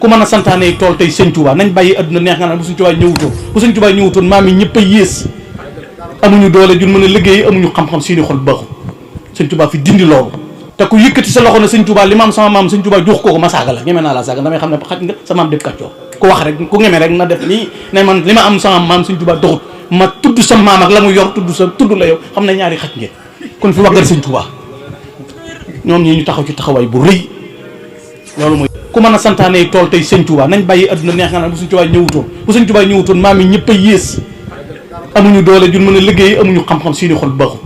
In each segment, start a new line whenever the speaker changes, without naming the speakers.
ku mën a santaane tool tey sëñ Touba nañ bàyyi adduna neex nga naan bu sëñ Touba ñëwutoon maam yi ñëpp a yées amuñu doole jun mën a liggéey amuñu xam-xam seeni xol baaxul sëñ Touba fi dindi loolu te ku yëkkati sa loxo ne sëñ Touba li ma am sama maam sëñ Touba jox ko ma saaga la ñeme naa laa saaga damay xam ne xaj nga sa maam def kàccoo ku wax rek ku ñeme rek na def nii ne man li ma am sama maam sëñ Touba doxut ma tudd sa maam ak la mu yor tudd la yow xam ne ñaari xaj ngeen kon fi waggar sëñ Touba ñoom ñii ñu taxaw ci taxawaay bu rëy loolu mooy ku mën a santaane tool tey sëñ Touba nañ bàyyi adduna neex nga naan bu sëñ Touba ñëwutoon maam yi ñëpp a yées amuñu doole jun mën a liggéey amuñu xam-xam seeni xol baaxul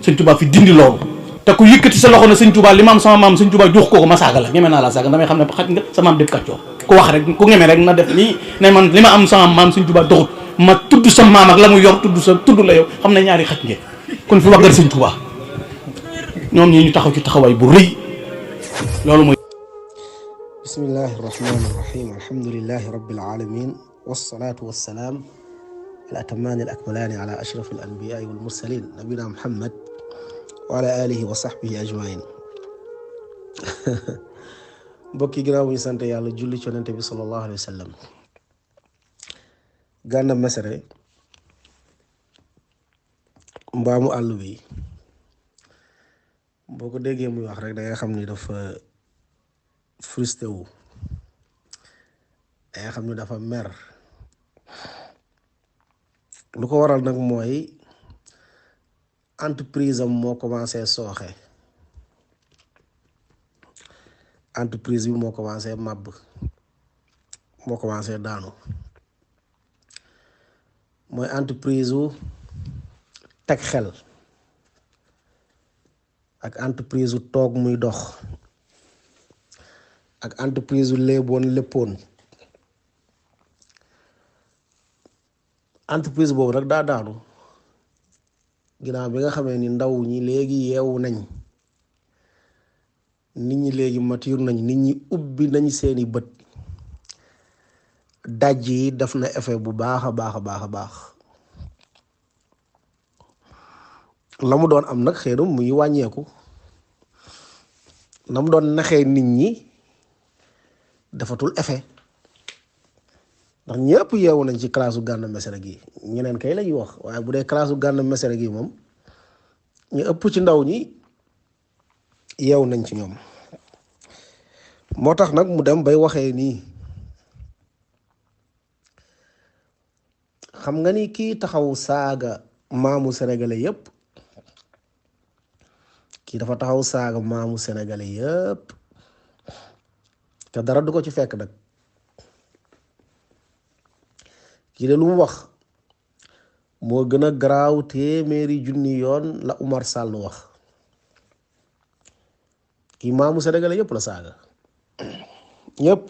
sëñ Touba fi dindi loolu te ku yëkkati sa loxo ne sëñ Touba li ma am sama maam sëñ Touba jox ko ma saaga la ñeme naa laa saaga damay xam ne xaj nga sa maam def kàccoo ku wax rek ku ñeme rek na def nii ne man li ma am sama maam sëñ Touba doxut ma tudd sa maam ak la mu yor tudd la yow xam ne ñaari xaj ngeen kon fi waggar sëñ Touba ñoom ñii ñu taxaw ci taxawaay bu rëy loolu mooy
bismillahi irrahmani irrahim alhamdulilahi rabbil alamin wassalatu wassalaam al atamani al akmalani ala ashraf al anbiyai wal mursalin nabina muhammad wa ala alihi wa sahbihi ajmain mbokk yi ginnaaw bu ñu sant yàlla julli ci yonent bi sallallahu alayhi wa sallam Gana Messere mbaamu àll bi boo ko déggee muy wax rek da nga xam ni dafa frustré wu da nga xam ni dafa mer lu ko waral nag mooy entreprise am moo commencé sooxe entreprise bi moo commencé màbb moo commencé daanu mooy entreprise wu teg xel ak entreprise wu toog muy dox ak entreprise wu léeboon léppoon entreprise boobu rek daa daanu ginnaaw bi nga xamee ni ndaw ñi léegi yeewu nañ nit ñi léegi mature nañ nit ñi ubbi nañ seeni bët daj yi def na effet bu baax a baax a baax a baax la mu doon am nag xëy na muy wàññeeku la mu doon naxee nit ñi dafatul effet ndax ñëpp yeewu nañ ci classe u Gana Messere gi ñeneen kay lañuy wax waaye bu dee classe u Gana Messere gi moom ñu ëpp ci ndaw ñi yeewu nañ ci ñoom moo tax nag mu dem bay waxee nii xam nga ni kii taxaw saaga maamu sénégalais yépp kii dafa taxaw saaga maamu sénégalais yépp te dara du ko ci fekk nag kii de lu mu wax moo gën a garaaw téeméeri junni yoon la Umar Sall wax kii maamu sénégalais yépp la saaga ñépp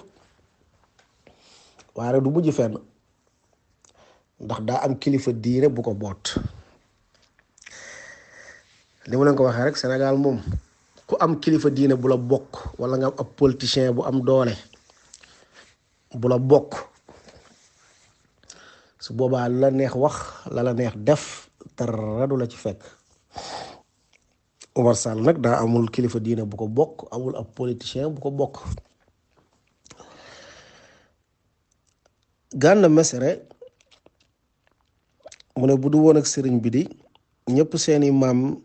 waaye du mujj fenn ndax daa am kilifa diine bu ko boot li ma leen ko waxee rek Sénégal moom ku am kilifa diine bu la bokk wala nga am ab politicien bu am doole bu la bokk su boobaa la neex wax la neex def dara du la ci fekk Umar Sall nag daa amul kilifa diine bu ko bokk amul ab politicien bu ko bokk Gana Messere mu ne bu du woon ak sëriñ bi di ñëpp seeni maam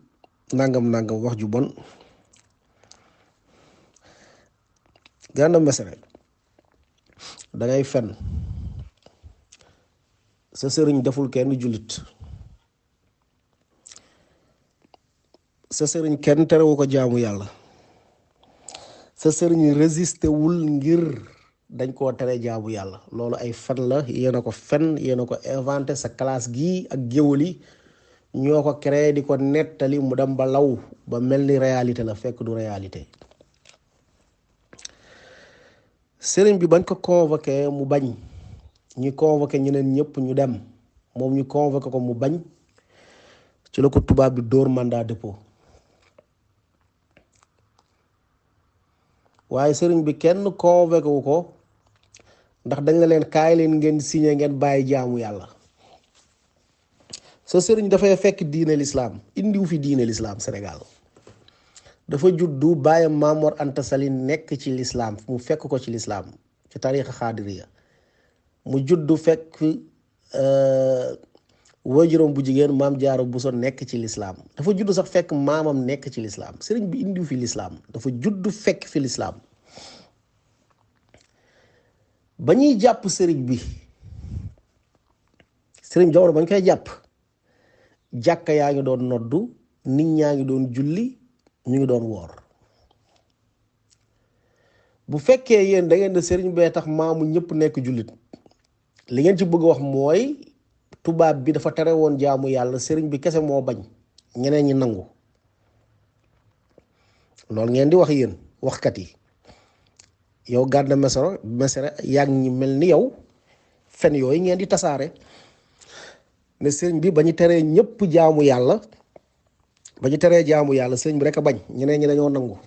nangam wax ju bon Gana Messere dangay fen sa sëriñ deful kenn jullit sa sëriñ kenn terewu ko jaamu yàlla sa sëriñ résisté wul ngir dañ koo tere jaamu yàlla loolu ay fen la yéena ko fen yéena ko inventé sa classe gii ak géwël yi ñoo ko créé di ko nettali mu dem ba law ba mel ni réalité la fekk du réalité sëriñ bi bañ ko convoqué mu bañ ñu convoqué ñeneen ñëpp ñu dem moom ñu convoqué ko mu bañ ci la ko tubaab bi dóor mandat dépôt waaye sëriñ bi kenn convoqué wu ko ndax dañ la leen kaay leen ngeen signé ngeen bàyyi jaamu yàlla sa sëriñ dafay fekk diine lislaam indiwu fi diine lislaam Sénégal dafa juddu bàyyam Maamoor Anta Sali nekk ci lislaam mu fekk ko ci lislaam ci tariixa xaadiriya mu juddu fekk waajuram bu jigéen maam Jaara Buso nekk ci lislaam dafa juddu sax fekk maamam nekk ci lislaam sëriñ bi indiw fi lislaam dafa juddu fekk fi lislaam ba ñuy jàpp sëriñ bi jamono bañ koy jàpp jàkka yaa ngi doon noddu nit ñaa ngi doon julli ñu ngi doon woor bu fekkee yéen da ngeen ne sëriñ bee tax maamu ñëpp nekk jullit li ngeen ci bëgg a wax mooy tubaab bi dafa tere woon jaamu yàlla sëriñ bi kese moo bañ ñeneen ñi nangu loolu ngeen di wax yéen waxkat yi yow Gana Messere yaa ngi mel ni yow fen yooyu ngeen di tasaare ne sëriñ bi ba ñu teree ñëpp jaamu yàlla sëriñ bi rek a bañ ñeneen ñi dañoo nangu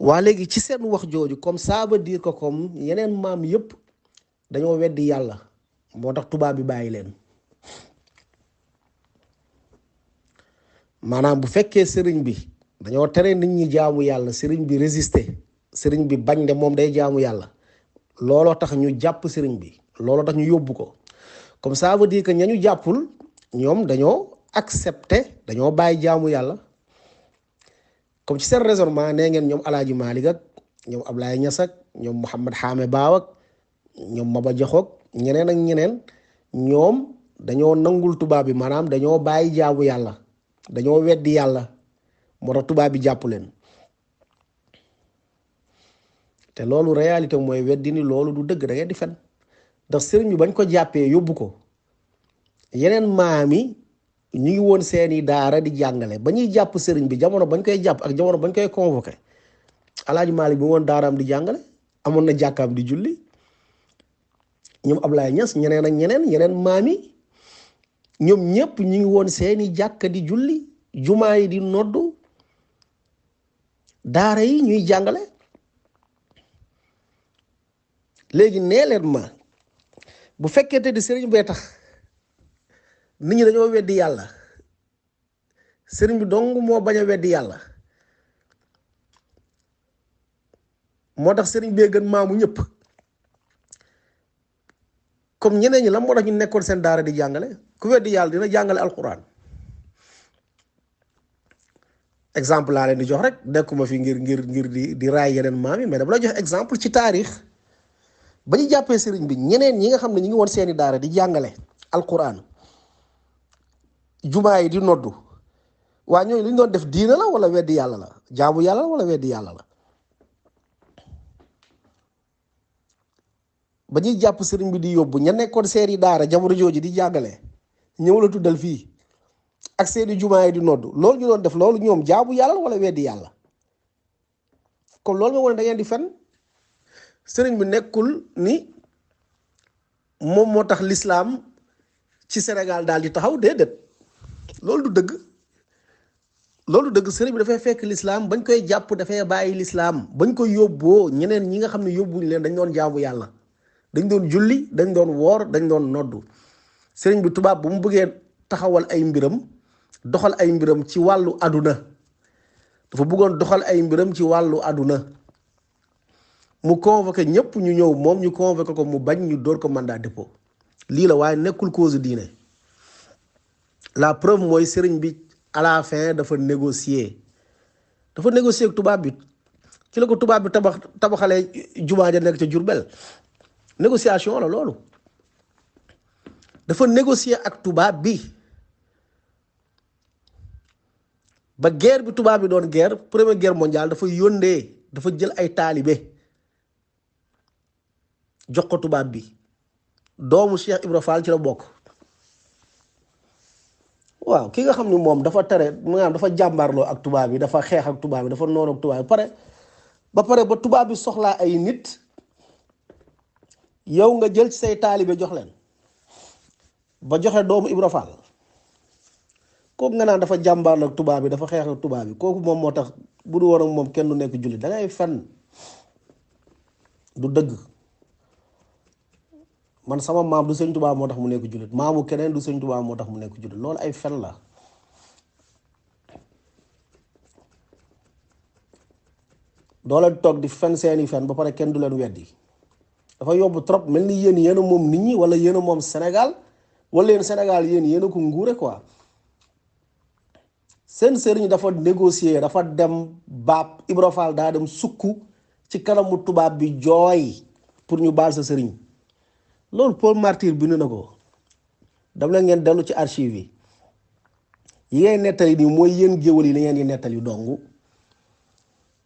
waa léegi ci seen wax jooju comme ça veut dire que comme yeneen maam yëpp dañoo weddi yàlla moo tax tubaab bi bàyyi leen maanaam bu fekkee sëriñ bi dañoo tere nit ñi jaamu yàlla sëriñ bi résister sëriñ bi bañ de moom day jaamu yàlla looloo tax ñu jàpp sëriñ bi looloo tax ñu yóbbu ko comme ça veut dire que ña ñu jàppul ñoom dañoo accepter dañoo bàyyi jaamu yàlla comme ci seen raisonnement nee ngeen ñoom Alaaji Maalik ak ñoom Ablaye Ñas ak ñoom Mouhamed Xaame Baaw ak ñoom Maba Jaxu ak ñeneen ak ñeneen ñoom dañoo nangul tubaab bi maanaam dañoo bàyyi jaamu yàlla dañoo weddi yàlla moo tax tubaab bi jàpp leen te loolu réalité mooy weddi ni loolu du dëgg da ngeen di fen ndax sëriñ bi bañ ko jàppee yóbbu ko yeneen maam yi ñu ngi woon seeni daara di jàngale ba ñuy jàpp sëriñ bi jamono bañ koy jàpp ak jamono bañ koy convoqué Alaaji Maalik bi woon daaraam di jàngale amoon na jàkkaam di julli ñoom Ablaye Ñas ñeneen ak yeneen maam yi ñoom ñëpp ñu ngi woon seeni jàkka di julli jumaa yi di noddu daara yi ñuy jàngale léegi nee leen ma bu fekkee te di sëriñ bee tax nit ñi dañoo weddi yàlla sëriñ bi dong moo bañ a weddi yàlla moo tax sëriñ bee gën maamu ñëpp comme ñeneen ñi la moo tax ñu nekkoon seen daara di jàngale ku weddi yàlla dina jàngale alquran exemple laa leen di jox rek nekkuma fi ngir di raay yeneen maam yi mais dama la jox exemple ci taarix ba ñu jàppee sëriñ bi ñeneen ñi nga xam ne ñu ngi woon seeni daara di jàngale alquran jumaa yi di noddu waa ñooñu li ñu doon def diina la wala weddi yàlla la jaamu yàlla la wala weddi yàlla la ba ñuy jàpp sëriñ bi di yóbbu ña nekkoon seeni daara jamono jooju di jàngale ñëw la tuddal fii ak seeni jumaa yi di noddu loolu ñu doon def loolu ñoom jaamu yàlla wala weddi yàlla kon loolu moo wane da ngeen di fen sëriñ bi nekkul ni moom moo tax lislaam ci Sénégal daal di taxaw déedéet loolu du dëgg sëriñ bi dafay fekk lislaam bañ koy jàpp dafay bàyyi lislaam bañ koy yóbboo ñeneen ñi nga xam ne yóbbuñ leen dañ doon jaamu yàlla dañ doon julli dañ doon woor dañ doon noddu sëriñ bi tubaab bu mu bëggee taxawal ay mbiram doxal ay mbiram ci wàllu àdduna dafa bëggoon doxal ay mbiram ci wàllu àdduna mu convoqué ñëpp ñu ñëw moom ñu convoqué ko mu bañ ñu door ko mandat dépôt lii la waaye nekkul cause diine la preuve mooy sëriñ bi à la fin dafa négocier ak tubaab bi ci la ko tubaab bi tabaxalee jumaa ja nekk ca Jurbel négociation la loolu dafa négocier ak tubaab bi ba guerre bi tubaab bi doon guerre première guerre mondiale dafa yóndee dafa jël ay taalibe jox ko tubaab bi doomu Cheikh Ibra Fall ci la bokk waaw ki nga xam ni moom dafa tere maanaam dafa jàmbaarloo ak tubaab bi dafa xeex ak tubaab bi dafa noonu ak tubaab bi ba tubaab bi soxlaa ay nit yow nga jël ci say taalibe jox leen ba joxe doomu Ibra Fall kooku nga naan dafa jàmbaarloo ak tubaab bi dafa xeex ak tubaab bi kooku moom moo tax bu du woon ak moom kenn du nekk jullit da ngay fen du dëgg man sama maam du sëñ Tuubaa moo tax mu nekk jullit maamu keneen du sëñ Tuubaa moo tax mu nekk jullit loolu ay fen la doo leen toog di fen seeni fen ba pare kenn du leen weddi dafa yóbbu trop mel ni yéen yéen a moom nit ñi wala yéen a moom Sénégal wala yéen Sénégal yéen a ko nguure quoi. seen sëriñ dafa négocier dafa dem baab Ibra Fall daa dem sukk ci kanamu tubaab bi jooy pour ñu baal sa sëriñ loolu Paul Martyr bind na ko. dam la ngeen dellu ci archive yi ngay nettali nii mooy yéen géwël yi li ngeen di nettali dong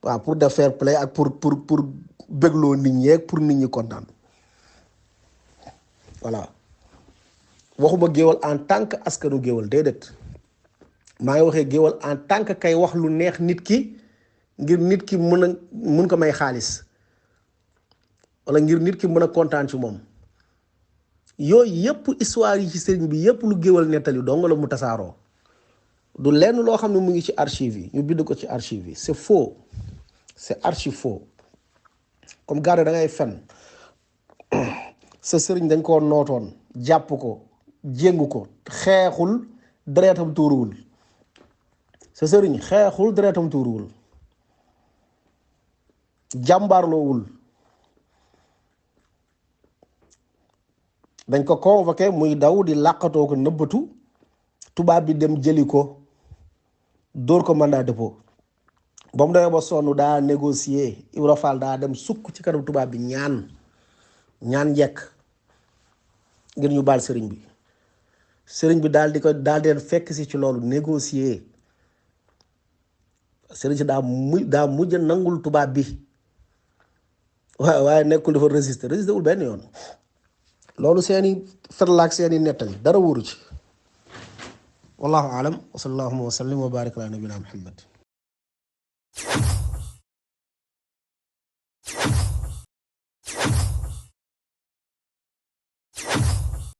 waaw pour de fair play ak pour bégloo nit ñi ak pour nit ñi kontaan voilà waxuma géwël en tant que askanu géwël déedéet maa ngi waxee géwël en tant que kay wax lu neex nit ki ngir nit ki mun ko may xaalis wala ngir nit ki mën a kontaan ci moom yooyu yëpp histoire yi ci sëriñ bi yëpp lu géwal nettali dong la mu tasaaroo du lenn loo xam ne mu ngi ci archive yi ñu bind ko ci archive yi c'est faux c'est archi faux comme garde da ngay fen sa sëriñ dañ koo nootoon jàpp ko jéngu ko xeexul deretam tuuruwul sa sëriñ xeexul deretam tuuruwul jàmbaarloowul dañ ko convoqué muy daw di làqatoo ko nëbbatu tubaab bi dem jëli ko dóor ko mandat dépôt ba mu demee ba sonn daa négocier Ibra Fall daa dem sukk ci kanam tubaab bi ñaan njekk ngir ñu baal sëriñ bi daal di leen fekk si ci loolu négocier sëriñ si daa mujj nangul tubaab bi waaye nekkul dafa résister wul benn yoon loolu seeni ferlaak seeni nettali dara wóoru ci wallahu alam wa sallallahu wa sallim wa barik ala nabina muhammad